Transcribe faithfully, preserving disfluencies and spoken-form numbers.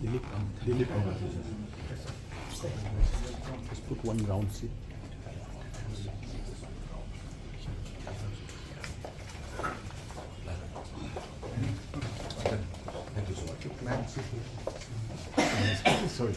Dilip, Dilip. Just put one round seat. Thank you so much. Sorry.